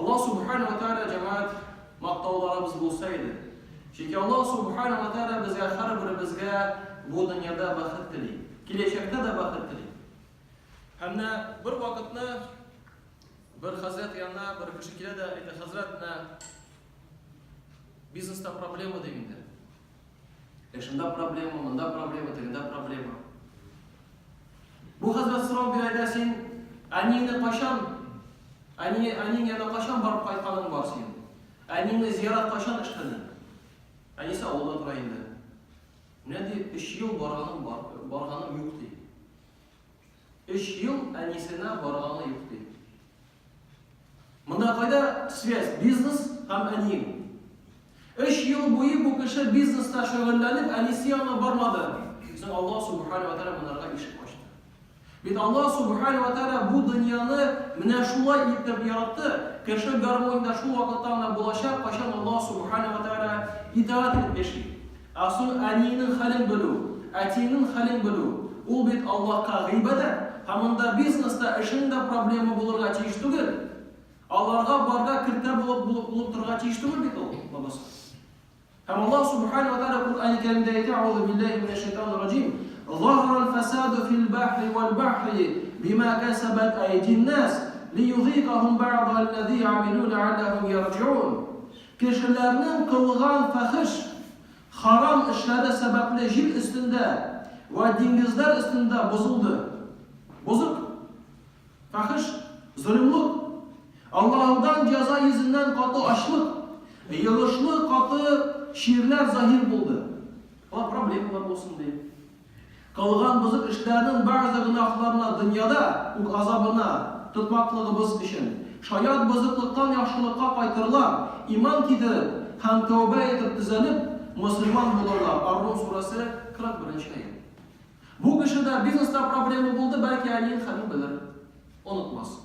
Аллаһ Субхана ва Тааля җәмәгать мактауларыбыз булса иде. Чөнки Аллаһ Субхана ва Тааля безгә һәрберебезгә бу дөньяда бәхет тели. Киләчәктә дә бәхет тели. Һәм менә бер вакытны бер хәзрәт янына бер кеше килә дә әйтә, хәзрәт, менә бизнеста проблема ди инде. Эшендә проблема, монда проблема, тегендә проблема. Бу хәзрәт сорау бирә дә син әниеңне кайчан, әни, әниең янына кайчан барып кайтканың бар син? Әниеңне зиярат кайчан эшләдең? Әнисе авылда тора инде. Менә ди, өч ел барганым бар, барганым юк ди. Өч ел әнисенә барганы юк ди. Монда кайда связь? Бизнес һәм әниең. Өч ел буе бу кеше бизнеста шөгыльләнеп, әнисе янына бармады. Соң Аллаһ Субхану ва Тааля монарга ишек ачты. Бит Аллаһ Субхану ва Тааля бу дөньяны менә шулай итеп яратты. Кеше гармониядә шул вакытта гына булачак, кайчан Аллаһ Субхану ва Тааля итагать итеп яши. Ә соң әниеңнең хәлен белү, әтиеңнең хәлен белү, ул бит Аллаһка гыйбадәт, һәм монда бизнеста эшең дә проблема булырга тиеш түгел. Аларга барга киртә булып булып торырга тиеш түгел бит ул, лабаса. Һәм Аллаһ Субхану ва Тааля Коръәни Кәримдә әйтә, Аузу биллаһи минәш шайтанир раҗим, Заһарал фасаду фил бахри вал бахри бима касабат айдин нас лиюзикахум бa'да аллази амилу ләалләһум ярҗиун. Кешеләрнең кылган фәхеш, харам эшләре сәбәпле җир өстендә вә диңгезләр өстендә бозылды. Бозык. Фәхеш, золымлык. Аллаһудан җәза йөзеннән каты ачлык, йогышлы каты чирләр заһир булды. Алар проблемалар булсын дип. Кылган бозык эшләренең бәгъзе гөнаһларына дөньяда үк азабына тотмаклыгыбыз өчен, шаять бозыклыктан яхшылыкка кайтырлар, иман китереп һәм тәүбә итеп төзәлеп, мөселман булырлар, Ар-Рум сүрәсе, 41 нче аять. Бу кешедә бизнеста проблема булды, бәлки әниең хәлен белер, онытмас.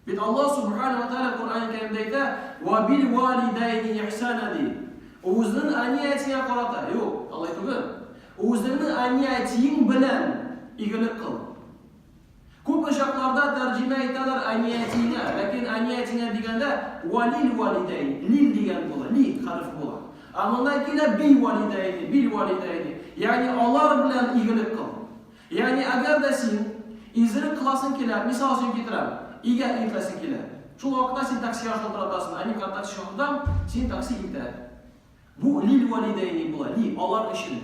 Бит Аллаһ Субхана ва Тааля Коръән Кәримдә әйтә, "Ва бил валидайни ихсана" ди. Үзенең әни-әтиеңә карата, юк, алай түгел. Үзеңнең әни-әтиең белән игелек кыл. Күп очракларда тәрҗемә итәләр әни-әтиеңә, ләкин әни-әтиеңә дигәндә валил валидайн, лил дигән була, ли хәреф була. Ә монда килә би валидайни, бил валидайни. Ягъни алар белән игелек кыл. Ягъни әгәр дә син изгелек кыласың килә, мисал өчен китерәм, өйгә илтәсең килә. Шул вакытта син таксига шалтыратасың, әни мин такси чакыртам, син такси илтә. Бу лил валидәйни була, ли, алар өчен.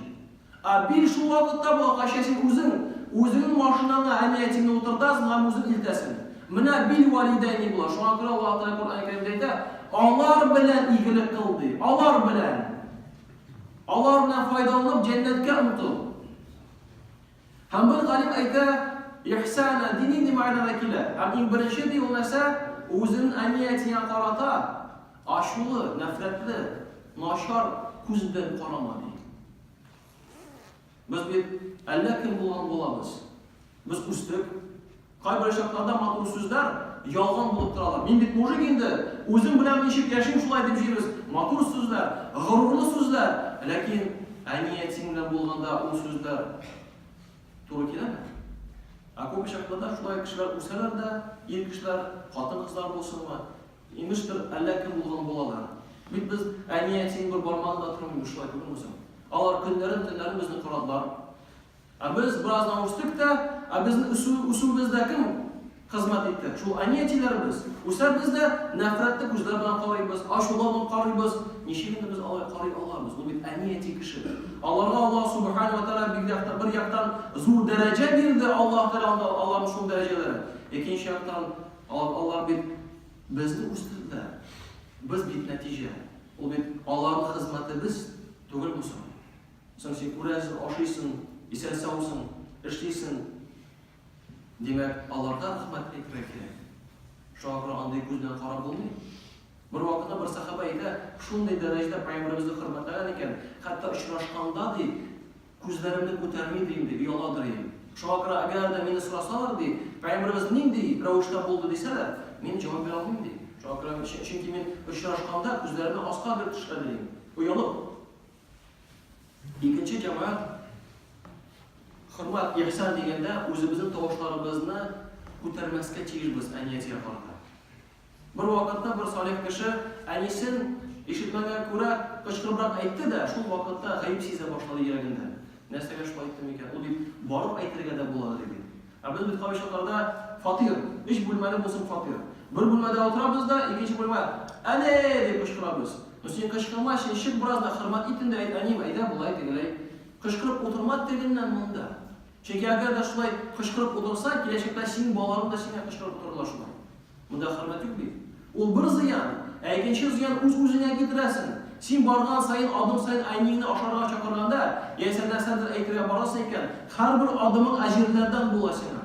Ә бил шул вакытта була, кайчан син үзең, үзеңнең машинаңа әни-әтиңне утыртасың һәм үзең илтәсең. Менә бил валидәйни була. Шуңа күрә Аллаһ Тәгалә Коръән Кәримдә әйтә, алар белән игелек кыл ди. Алар белән. Алар белән файдаланып җәннәткә омтыл. Һәм бер галим әйтә, ихсана ди нинди мәгънәдә килә? Һәм иң беренче ди ул нәрсә? Үзенең әни-әтиеңә карата ачулы, нәфрәтле, начар күз белән карама ди. Без бит әллә кем булган булабыз. Без үстек. Кайбер чакларда матур сүзләр ялган булып торалар. Мин бит мужик инде, үзем белән ничек яшим, шулай дип җыйбыз. Матур сүзләр, горурлы сүзләр. Ләкин әни-әтиң белән булганда ул сүзләр туры киләме? Ә күп очракларда шулай кешеләр үсәләр дә, ир кешеләр, хатын-кызлар булсынмы, имештер, әллә кем булган булалар. Бит без әни-әтинең бер бармагын да тормыйбыз, шулай түгелме соң? Алар көннәрен, төннәрен безне карадылар. Ә без бераздан үстек тә, ә безнең үсү, үсүебездә кем хезмәт итте? Шул әни-әтиләребез. Үсәбез дә, нәфрәтле күзләр белән карыйбыз, ачуланып карыйбыз. Ничек инде без алай карый алабыз? Ул бит әни-әти кеше. Аларга Аллаһ Субхану ва Тааля бик яктан, бер яктан зур дәрәҗә бирде, Аллаһ Тааля анда аларның шул дәрәҗәләре. Икенче яктан, алар бит безне үстерделәр. Без бит нәтиҗә. Ул бит аларның хезмәтебез түгелме соң? Соң син күрәсең, ашыйсың, исән-саусың, эшлисең. Димәк, аларга рәхмәт әйтергә кирәк. Шуңа күрә андый күз белән карап булмый. Бер вакытта бер сахаба әйтә, шундый дәрәҗәдә пәйгамбәребезне хөрмәтләгән икән, хәтта очрашканда ди, күзләремне күтәрми дим ди, ояладыр идем. Шуңа күрә әгәр дә мине сорасалар ди, пәйгамбәребез нинди рәвештә булды дисәләр, мин җавап бирә алмыйм ди. Шуңа күрә, чөнки мин очрашканда күзләремне аска биреп төшерә дим, оялып. Икенче җәмәгать хөрмәт, ихсан дигәндә үзебезнең тавышларыбызны күтәрмәскә тиешбез әни-әтигә карата. Бер вакытта бер салих кеше әнисен ишетмәгәнгә күрә кычкырыбрак әйтте дә, шул вакытта гаеп сизә башлады йөрәгендә. Нәрсәгә шулай әйттем икән? Ул бит барып әйтергә дә була иде бит. Ә без бит кайчакларда фатир, өч бүлмәле булсын фатир. Бер бүлмәдә утырабыз да, икенче бүлмә, Әни! дип кычкырабыз. Ну син кычкырма, син чык бераз да хөрмәт ит инде, әйт, әнием, әйдә болай, тегеләй. Кычкырып утырма тегеннән монда. Чөнки әгәр дә шулай кычкырып утырсаң, киләчәктә синең балаларың да сиңа кычкырып утырырлар шулай. Монда хөрмәт юк бит. Ул бер зыян, ә икенче зыян үз-үзеңә китерәсең. Син барган саен, адым саен әниеңне ашарга чакырганда, яисә нәрсәдер әйтергә барасың икән, һәрбер адымың әҗерләрдән була сиңа.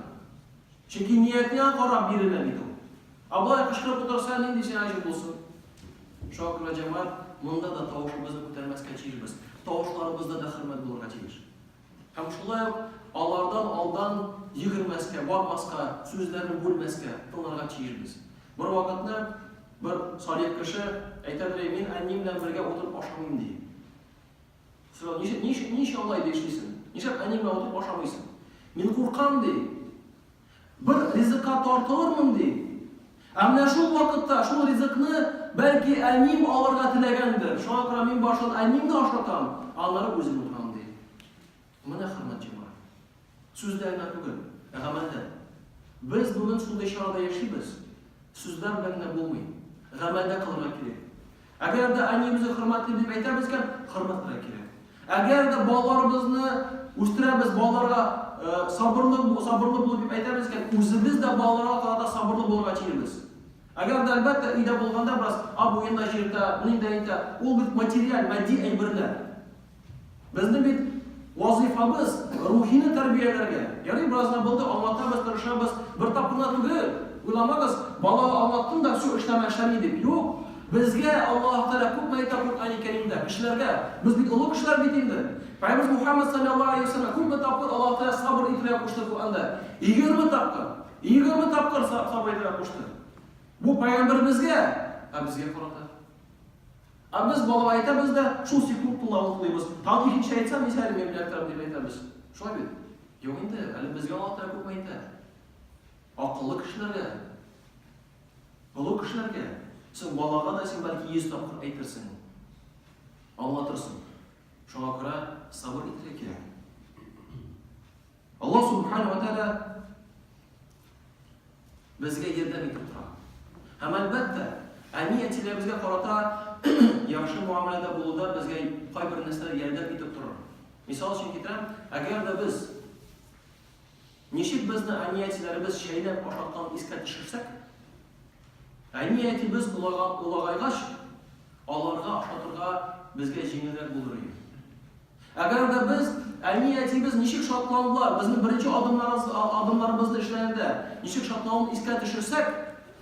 Чөнки ниятеңә карап бирелә бит ул. Ә болай кычкырып утырса, нинди сиңа әҗер булсын? Шуңа күрә, җәмәгать, монда да тавышыбызны күтәрмәскә тиешбез. Тавышларыбызда да хөрмәт булырга тиеш. Һәм шулай ук алардан алдан йөгермәскә, бармаска, сүзләрен бүлмәскә, тыңларга тиешбез. Бер вакытны бер салих кеше әйтә, ди, мин әнием белән бергә утырып ашамыйм, ди. Сорау, ничек, ничек, ничек алай ди эшлисең? Нишләп әнием белән утырып ашамыйсың? Мин куркам, ди. Бер ризыкка тартылырмын, ди. Ә менә шул вакытта шул ризыкны бәлки әнием алырга теләгәндер. Шуңа күрә мин баштан әниемне ашатам, аннары үзем утырам, ди. Менә хөрмәт җәмәгать. Сүздә генә түгел, ә гамәлдә. Без бүген шундый чарада яшибез, сүзләр белән генә булмый. Гамәлдә кылырга кирәк. Әгәр дә әниебезне хөрмәтлим дип әйтәбез икән, хөрмәт итәргә кирәк. Әгәр дә балаларыбызны үстерәбез, балаларга э, сабырлы, сабырлы бул дип әйтәбез икән, үзебез дә балаларга карата сабырлы булырга тиешбез. Әгәр дә әлбәттә өйдә булганда бераз абуен да чиртә, моны да әйтә, ул бит материаль, матди әйберләр. Безнең бит вазыйфабыз рухины тәрбияләргә. Ярый, бераз гына булды, аңлатабыз, тырышабыз. Бер тапкыр гына түгел. Уйламагыз, бала аңлаттым да, все, эшләмә, эшләми дип. Юк. Безгә Аллаһ Тәгалә күпме әйтә Коръәни Кәримдә, кешеләргә. Без бит олы кешеләр бит инде. Пәйгамбәребез Мухаммад саллаллаһу алейһи ва сәлләм күпме тапкыр Аллаһ Тәгалә сабыр итәргә кушты Коръәндә? 20 тапкыр. 20 тапкыр сабыр итәргә кушты. Бу пәйгамбәребезгә, ә безгә карата. Ә без балага әйтәбез дә, шул секунд тулы уклыйбыз. Тагын икенче әйтсәм, мин әле мин эләктерәм дип әйтәбез. Шулай бит? Юк инде, әле безгә Аллаһ Тәгалә күпме әйтә. Акыллы кешеләргә, олы кешеләргә, соң балага да син бәлки 100 тапкыр әйтерсең. Аңлатырсың. Шуңа күрә сабыр итәргә кирәк. Аллаһ Субхану ва Тәгалә безгә ярдәм итеп тора. Һәм әлбәттә, әни-әтиләребезгә карата яхшы муамәләдә булуда безгә кайбер нәрсәләр ярдәм итеп торыр. Мисал өчен китерәм, әгәр дә без ничек безне әни-әтиләребез чәйнәп ашатканын искә төшерсәк, әни-әтибез олыгайгач, аларга ашатырга безгә җиңелрәк булыр иде. Әгәр дә без, әни-әтиебез ничек шатландылар, безнең беренче адымнарыбыз, адымнарыбызны эшләгәндә, ничек шатлануын искә төшерсәк,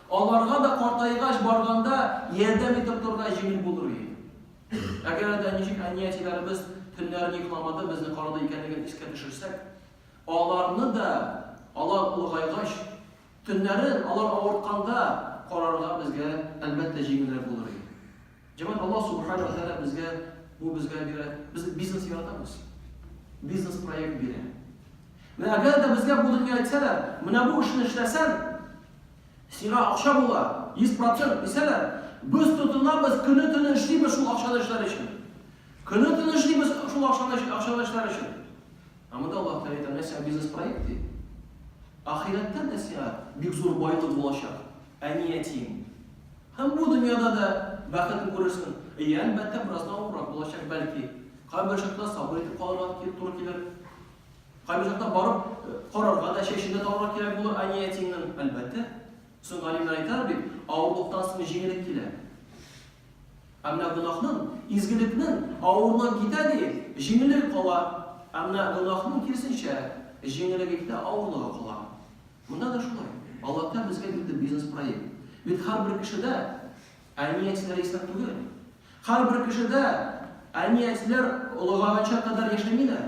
аларга да картайгач барганда ярдәм итеп торырга җиңел булыр иде. Әгәр дә ничек әни-әтиләребез төннәрен йокламады, безне карады икәнлеген искә төшерсәк, аларны да, алар олыгайгач, төннәрен алар авыртканда карарга безгә, әлбәттә, җиңелрәк булыр иде. Җәмәгать, Аллаһ Субхану ва Тәгалә безгә бу безгә бирә. Без бизнес яратабыз. Бизнес проект бирә. Менә әгәр дә безгә бу дөнья әйтсәләр, менә бу эшне эшләсәң, сиңа акча була, 100% дисәләр, без тотынабыз, көне-төне эшлибез шул акчаны эшләр өчен. Көне-төне эшлибез шул акчаны акчаны эшләр өчен. Ә монда Аллаһ Тәгалә әйтә, менә сиңа бизнес проект ди. Ахирәттә дә сиңа бик зур байлык булачак. Әни әтиең. Һәм бу дөньяда да бәхетен күрерсең. Әйе, әлбәттә, бераздан авыррак булачак, бәлки. Кайбер чакта сабыр итеп калырга туры килер. Кайбер чакта барып э, карарга да, чәчен дә табарга кирәк булыр әни-әтиеңнең, әлбәттә. Соң галимнәр әйтәләр бит, авырлыктан соң җиңеллек килә. Ә менә гөнаһның, изгелекнең авырлыгы китә ди, җиңеллеге кала. Ә менә гөнаһның киресенчә, җиңеллеге китә, авырлыгы кала. Монда да шулай. Аллаһ Тәгалә безгә бирде бизнес-проект. Бит һәрбер кешедә әни-әтиләр исән түгел. Һәрбер кешедә әни-әтиләр олыгайганча кадәр яшәмиләр.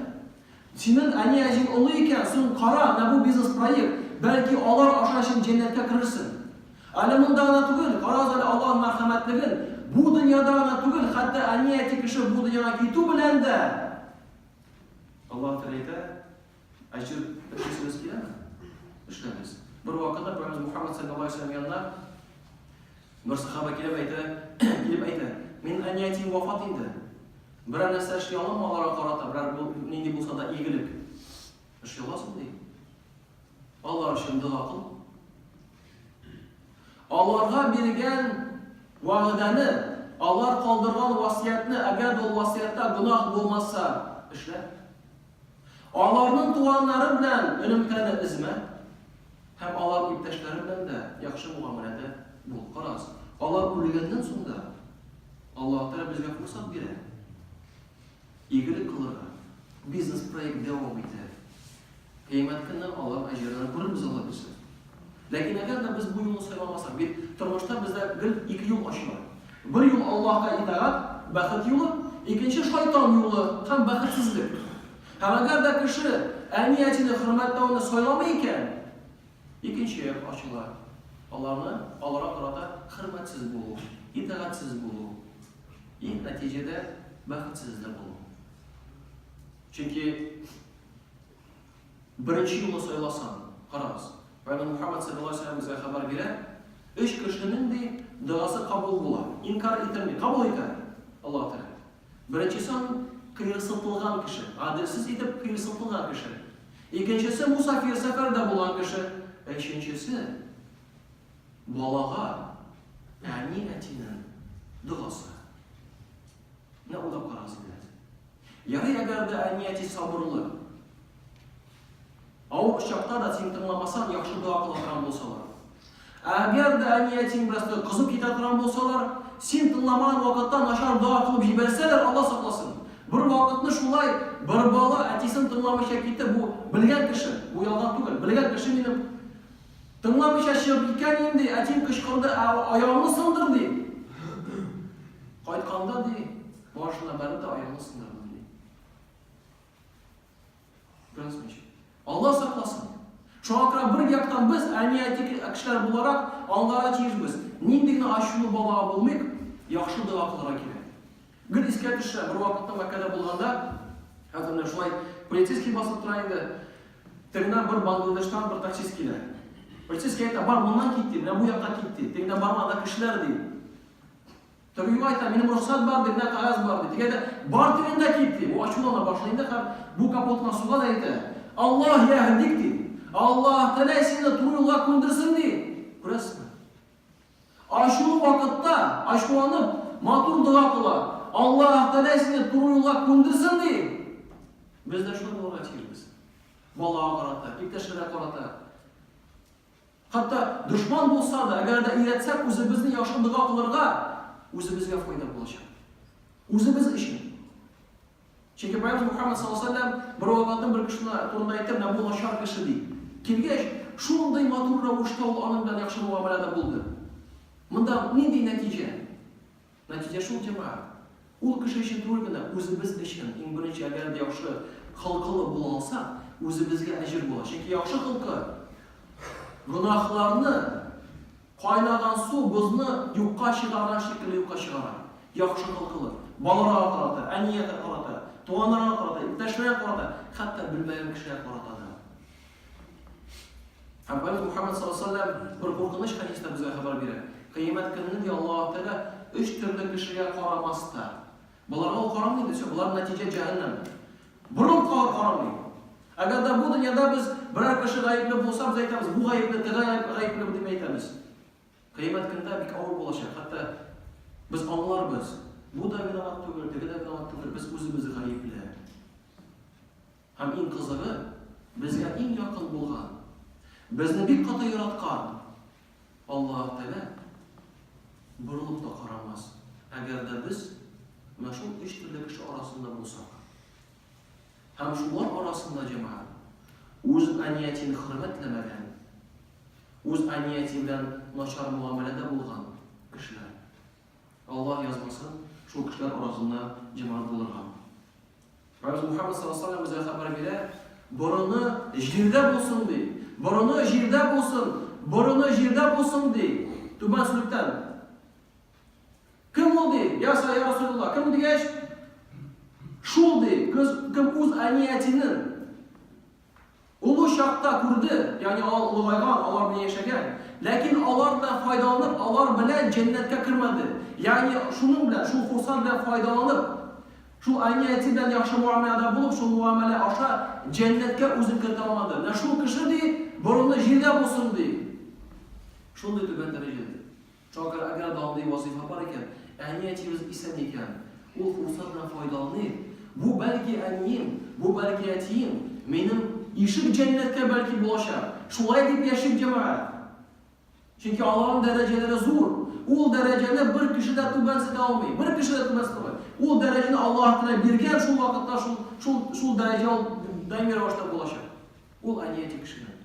Синең әни-әтиң олы икән, соң кара, менә бу бизнес-проект, бәлки алар аша син җәннәткә керерсең. Әле монда гына түгел, карагыз әле Аллаһның мәрхәмәтлеген. Бу дөньяда гына түгел, хәтта әни-әти кеше бу дөньяга китү белән дә Аллаһ Тәгалә әйтә, Әҗер эшлисегез киләме? Эшләгез. Бер вакытта Пәйгамбәребез Мухаммад саллаллаһу алейһи ва сәлләм янына Бер сахаба килеп әйтә, килеп әйтә, мин әни-әтием вафат инде. Берәр нәрсә эшли аламмы аларга карата, берәр нинди булса да игелек. Эшли аласың ди. Алар өчен дога кыл. Аларга биргән вәгъдәне, алар калдырган васыятьне, әгәр дә ул васыятьтә гөнаһ булмаса, эшлә. Аларның туганнары белән элемтәне өзмә һәм алар иптәшләре белән дә яхшы мөгамәләдә бул. Карагыз, алар үлгәннән соң да Аллаһ Тәгалә безгә форсат бирә. Игелек кылырга. Бизнес-проект дәвам итә. Кыямәт көнне алар әҗерләрен күрербез, Алла бирсә. Ләкин әгәр дә без бу юлны сайламасак, бит тормышта бездә гел ике юл ачыла. Бер юл Аллаһка итагать, бәхет юлы, икенче шайтан юлы һәм бәхетсезлек. Һәм әгәр дә кеше әни-әтине хөрмәтләүне сайламый икән, икенче як ачыла. Аларны, аларга карата хөрмәтсез булу, итагатьсез булу. И нәтиҗәдә бәхетсез дә булу. Чөнки Беренче юлны сайласаң, карагыз, Пәйгамбәр Мухаммад саллаллаһу алейһи ва сәлләм безгә хәбәр бирә, өч кешенең ди догасы кабул була, инкар ителми, кабул итә Аллаһ Тәгалә. Беренчесе аның кыерсытылган кеше, гаделсез итеп кыерсытылган кеше. Икенчесе мусафир, сәфәрдә булган кеше. Өченчесе балага әни-әтинең догасы. Менә уйлап карагыз инде. Ярый, әгәр дә әни-әти сабырлы. Авыр чакта да син тыңламасаң, яхшы дога кыла торган булсалар. Ә әгәр дә әни-әтиң бераз кызып китә торган булсалар, син тыңламаган вакытта начар дога кылып җибәрсәләр, Алла сакласын. Бер вакытны шулай бер бала әтисен тыңламыйча китте, бу белгән кеше, бу ялган түгел, белгән кеше минем тыңламыйча чыгып киткән инде, әтием кычкырды, ә аягыңны сындыр ди. Кайтканда ди, Башына бәрде дә аягын сындырды, ди. Күрәсезме ничек? Алла сакласын. Шуңа күрә бер яктан без, әни-әти кешеләр буларак, аңларга тиешбез. Нинди генә ачулы бала булмыйк, яхшы дога кылырга кирәк. Гел искә төшә, бер вакытта Мәккәдә булганда, хәзер менә шулай полицейский басып тора инде. Тегеннән бер Бангладештан бер таксист килә. Полицейский әйтә, бар, моннан кит, ди, менә бу якка кит, ди. Тегендә барма, анда кешеләр, ди. Теге юк әйтә, минем рөхсәт бар, ди, менә кәгазь бар, ди. Теге әйтә, бар тегендә кит, ди. Бу ачулана башлый инде һәм бу капотына суга да әйтә. Аллаһ яһдик, ди. Аллаһ Тәгалә сине туры юлга күндерсен, ди. Күрәсезме? Ачулы вакытта, ачуланып, матур дога кыла. Аллаһ Тәгалә сине туры юлга күндерсен, ди. Без дә шулай булырга тиешбез. Балага карата, иптәшләргә карата. Хәтта дошман булса да, әгәр дә өйрәтсәк үзебезне яхшы дога кылырга, үзебезгә файда булачак. Үзебез өчен. Чөнки Пәйгамбер Мухаммад саллаллаһу алейһи ва сәлләм бер вакытны бер кешене турында әйтте, менә бу начар кеше ди. Килгәч, шундый матур рәвештә ул аның белән яхшы мөгамәләдә булды. Монда нинди нәтиҗә? Нәтиҗә шул, җәмәгать. Ул кеше өчен түгел генә, үзебез өчен, иң беренче, әгәр дә яхшы холкылы була алсак, үзебезгә әҗер була. Чөнки яхшы холкы гөнаһларны кайнаган су бозны юкка чыгарган шикелле юкка чыгара. Яхшы холкылы. Балаларга карата, әнигә карата, туганнарга карата, иптәшләргә карата, хәтта белмәгән кешегә карата да. Һәм Пәйгамбер Мухаммад саллаллаһу алейһи ва сәлләм бер куркыныч хәдистә безгә хәбәр бирә. Кыямәт көнне ди Аллаһ Тәгалә өч төрле кешегә карамас та. Боларга ул карамый инде, все, болар нәтиҗә җәһәннәм. Борын кагып карамый. Әгәр дә бу дөньяда без берәр кеше гаепле булса, без әйтәбез, бу гаепле, теге гаепле дип әйтәбез. Кыямәт көндә бик авыр булачак. Хәтта без аңларбыз, бу да виноват түгел, теге дә виноват түгел, без үзебез гаепле. Һәм иң кызыгы, безгә иң якын булган, безне бик каты яраткан Аллаһ Тәгалә борылып та карамас, әгәр дә без менә шул өч төрле кеше арасында булсак. Һәм шулар арасында, җәмәгать, үз әниятен хөрмәтләмәгән, үз әнияте белән начар мөгамәләдә булган кешеләр. Аллаһ язмасын, шул кешеләр арасында җәмәгать булырга. Пәйгамбер Мухаммад саллаллаһу алейһи ва безгә хәбәр бирә, борыны җирдә булсын ди. Борыны җирдә булсын, борыны җирдә булсын ди. Түбән сүлектән. Кем ул ди? Я я Расулуллах. Кем дигәч, шул ди, кем үз әни-әтинең Олы чакта күрде, ягъни алар олыгайган, алар белән яшәгән. Ләкин алар белән файдаланып, алар белән җәннәткә кермәде. Ягъни шуның белән, шул форсат белән файдаланып, шул әни-әти белән яхшы муамәләдә булып, шул муамәлә аша җәннәткә үзен кертә алмады. Менә шул кеше, ди, борыны җирдә булсын, ди. Шундый түбән дәрәҗәдә. Шуңа күрә, әгәр дә андый вазыйфа бар икән, әни-әтиебез исән икән, ул форсаттан файдаланыйк. Бу бәлки әнием, бу бәлки әтием, минем ишек җәннәткә бәлки булачак. Шулай дип яшик, җәмәгать. Чөнки аларның дәрәҗәләре зур. Ул дәрәҗәне бер кеше дә түбәнсетә алмый. Бер кеше дә түбәнсетә алмый. Ул дәрәҗәне Аллаһ Тәгалә биргән, шул вакытта шул, шул, шул дәрәҗә ул даими рәвештә булачак. Ул әни-әти кешенең.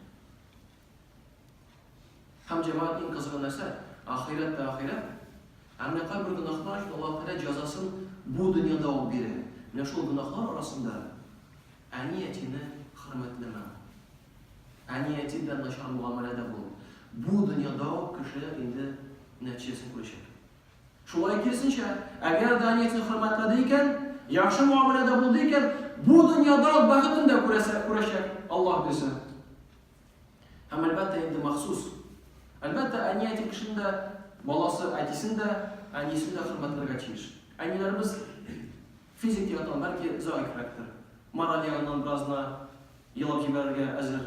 Һәм җәмәгать иң кызыгы нәрсә? Ахирәт тә ахирәт. Ә менә кайбер гөнаһлар өчен Аллаһ Тәгалә җәзасын бу дөньяда ук бирә. Менә шул гөнаһлар арасында әни-әтине хөрмәтләмәү. Әни-әти белән начар мөгамәләдә булу. Бу дөньяда ук кеше инде нәтиҗәсен күрәчәк. Шулай киресенчә, әгәр дә әни-әтисен хөрмәтләде икән, яхшы мөгамәләдә булды икән, бу дөньяда ук бәхетен дә күрәчәк, Аллаһ бирсә. Һәм әлбәттә инде махсус. Әлбәттә, әни әти кешенең дә баласы әтисен дә, әнисен дә хөрмәтләргә тиеш. Әниләребез физик яктан бәлки зәгыйфьрәктер. Мораль ягыннан бераз гына елап җибәрергә әзер.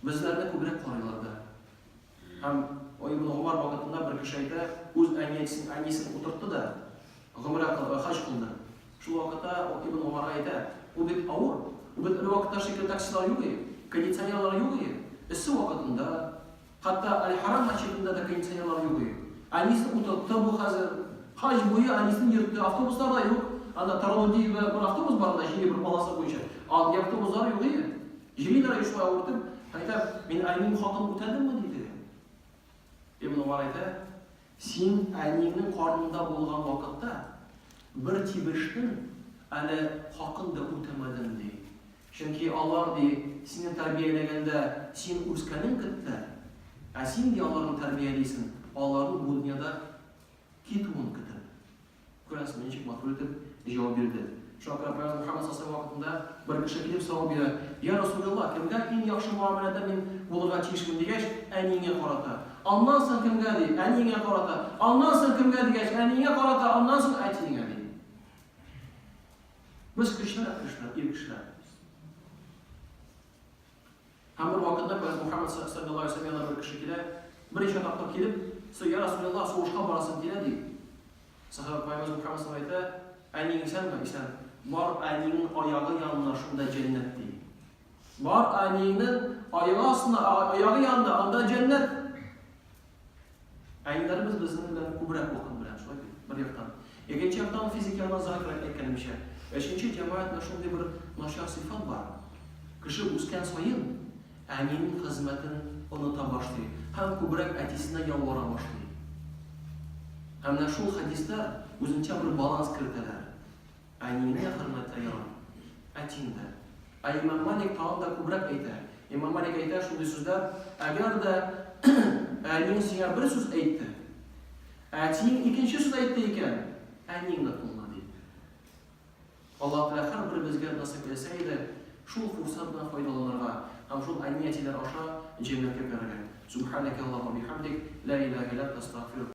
Безләрне күбрәк карыйлар да. Һәм Ибн Гомар вакытында бер кеше әйтә, үз әнисен, әнисен утыртты да, гомрә кылды, хаҗ кылды. Шул вакытта ул Ибн Гомарга әйтә, ул бит авыр, ул бит әле вакытта шикелле таксилар юк иде, кондиционерлар юк иде. Эссе вакытында, хәтта Әл-Харам мәчетендә дә кондиционерлар юк иде. Әнисен утыртты бу хәзер. Хаҗ буе әнисен йөртте, автобуслар да юк. Анда Тараудиева бер автобус бар анда, җиде бер полоса буенча. Андый автобуслар юк иде. Җырлыйлар шулай авыртып, әйтә, мин әнием хакын үтәдемме, диде. Ибн Умар әйтә, син әниеңнең карынында булган вакытта бер тибештең, әле хакын да үтәмәдең, ди. Чөнки алар, ди, сине тәрбияләгәндә син үскәнен көтте, ә син, ди, аларны тәрбиялисең, аларның бу дөньяда китүен көтеп. Күрәсезме, ничек матур итеп җавап бирде. Шуңа күрә Пәйгамбәр Мөхәммәд саллаллаһу вакытында бер кеше килеп сорау бирә, Я Расулуллаһ, кемгә иң яхшы муамәләдә мин булырга тиешмен дигәч, әниеңә карата. Аннан соң кемгә ди? Әниеңә карата. Аннан соң кемгә дигәч, әниеңә карата, аннан соң әтиеңә ди. Без көчлерәк кешеләр, ир кешеләр. Һәм бер вакытны Пәйгамбәр Мөхәммәд саллаллаһу алейһи ва сәлләм янына бер кеше килә, берничә тапкыр килеп, Су, я Расулаллаһ, сугышка барасым килә, ди. Сәхабә Пәйгамбәр Мөхәммәд саллаллаһу әйтә, әниең исәнме? Исән. Бар әниеңнең аягы янына, шунда җәннәт, ди. Бар әниеңнең аягы астына, аягы янына, анда җәннәт. Әниләребез безнең белән күбрәк вакыт белән, шулай бит, бер яктан. Икенче яктан, физик яктан зәгыйфьрәк әйткәнемчә. Өченче, җәмәгать менә шундый бер начар сыйфат бар. Кеше үскән саен әнинең хезмәтен оныта башлый һәм күбрәк әтисенә ялвара башлый. Һәм менә шул хәдисләр үзенчә бер баланс кертәләр. Әниеңне дә хөрмәтлә, ярар, әтиң дә. Ә имам Малик тагын да күбрәк әйтә. Имам Малик әйтә шундый сүзләр, әгәр дә әниең сиңа бер сүз әйтте, әтиең икенче сүз әйтте икән, әниеңне тыңла, ди. Аллаһ Тәгалә һәрберебезгә насыйп итсә иде, шул форсаттан файдаланырга һәм шул әни-әтиләр аша җәннәткә керергә. Субханәкә Аллаһумма бихамдик, ла илаһа илля анта, астагфирука.